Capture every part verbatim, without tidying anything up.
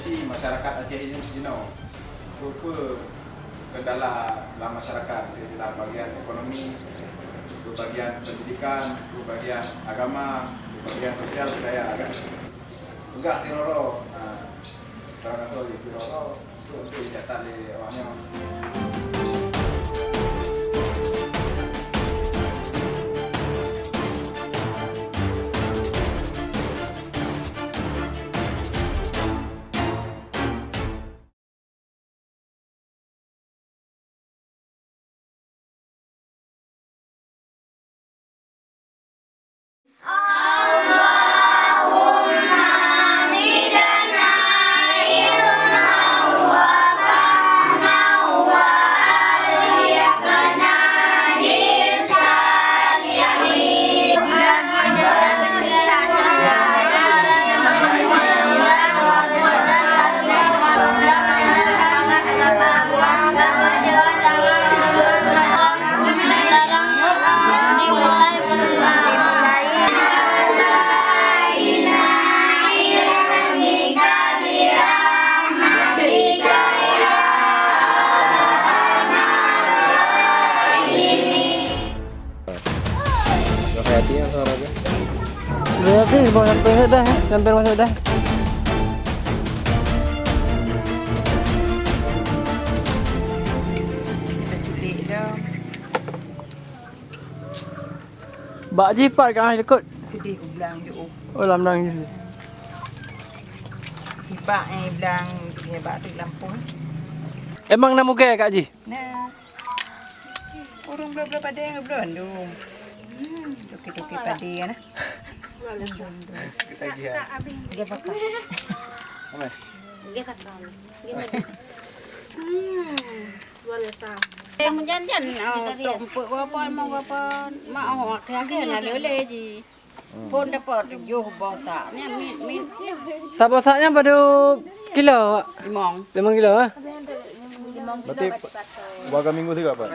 Masyarakat Aceh ini jinoe, peue-peue kendala lam masyarakat, dalam bagian ekonomi, bagian pendidikan, bagian agama, bagian sosial budaya kan. Peugah tiroro, nah, barang asoe tiroro, tu, tu dicatat lé awak nyoe. Hayati yang suara aja. Hayati, mau sampai dah, eh? Sampai masuk dah. Kita culik dah. Bak jipat kat ai likot. Sedih ku blang jok. Oh, lam blang jok. Ibak, eh, blang, ibak tu lampung. Emang na mugée kat jih? Nah. Ureueng bloe-bloe padé ngon bloe andong. Hmm, toke-toke padé nah. Dia bakar. Dia bakar. Hmm, luar biasa. Eh, meujan-jan, oh, tok empuk gopon, mau gopon. Mak, oh, akhé-akhé na lé-lé jih. Phôn dapat tujoh boh sak. Ni mit, mit. Saboh sak nyan padub kilo, Wak? Limong. Limong kilo, eh? Berarti dua minggu tiga, Pak?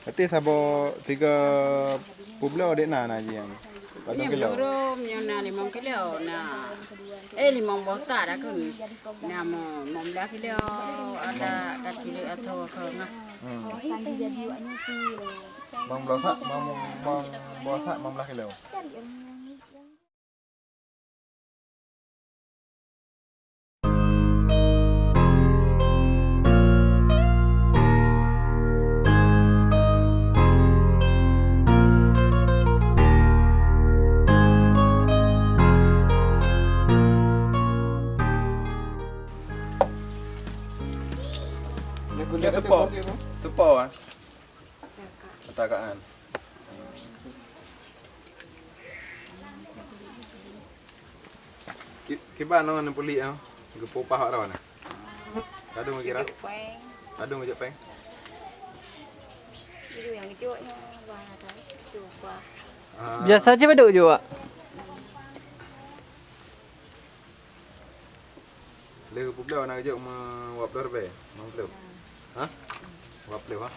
Berarti saboh tiga puluh bloe dek na, na jih nyan. Padub kilo? Jih durum, nyoe na limong kilo, na. Eh, limong boh sak dah kan. Na mo-, limong blah kilo, ada, ada tuléh atau keu ngah. Hmm. Bang blah sak, bang, bang blah sak, bang blah kilo. Dia sepo. Sepo, ah. Mata kaan. Ki-, kiban ngon peulik ah. Geupeu upah wak droe na. Ladôm geukira. Ladôm geujok péng. Itu yang gejok nyoe, bah, ada. Itu upah. Ah. Biasa aja pada ujok, Wak. Lheueh geupubloe na geujok meu dua ploh ribèe, limong ploh. Hah? Dua ploh, ha?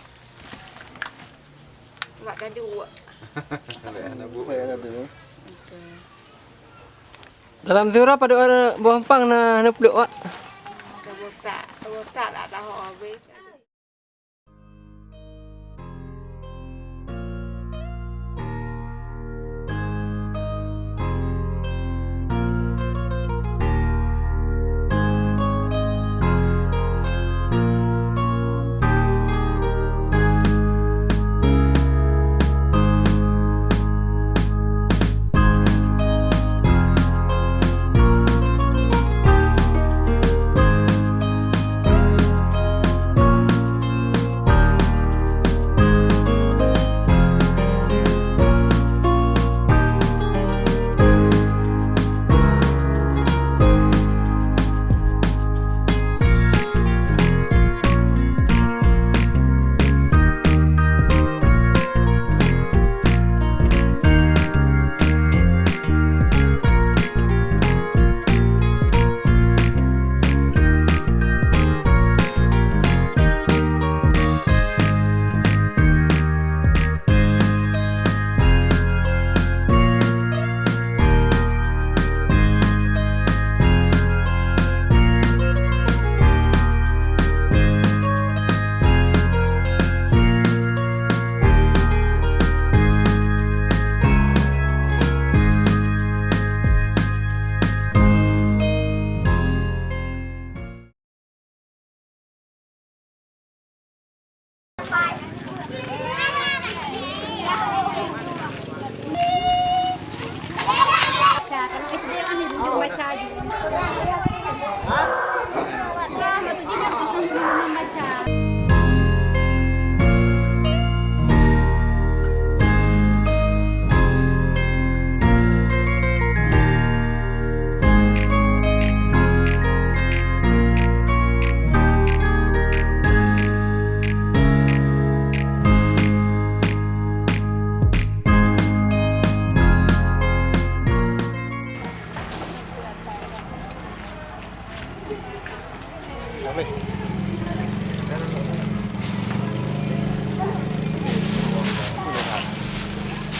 Mak tadu. Lheueh na bu. Dalam sira padub boh empang na hana pluek, Wak? Botak, botak tak tahu habis.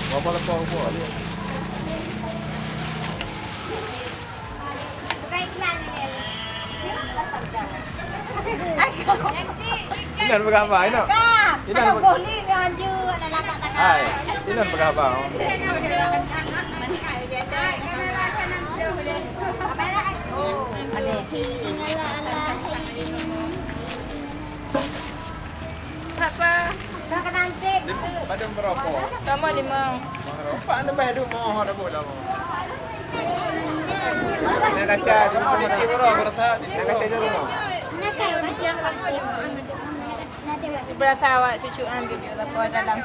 Berapa lepas apa dia? Bukan iklan ni. Siapa pasang dah? Inan peugah haba, Inan. Inan pe- Hai, Inan peugah haba. Apa? Pada merokok. Sama lima. Merokok, anda bayar dulu, mohon dah bola. Nak kaca, nak kaca dulu. Nak kaca dulu. Berasa awak cucu ambil dalam dalam.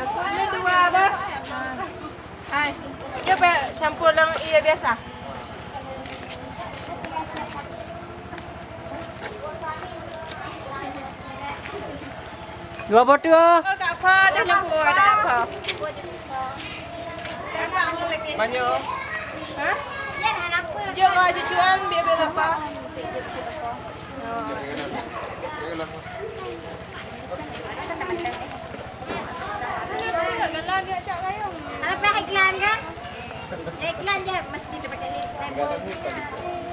Aku ni dua bah. Hai. Cuba campur dalam air biasa. Dua botol. Oh, tak apa, dah lupa, tak apa. Banyak. Ha? Jom, ah, cucuan, biar-biar lapar. Apa iklan kan? Ya, iklan je, mesti dapat iklan.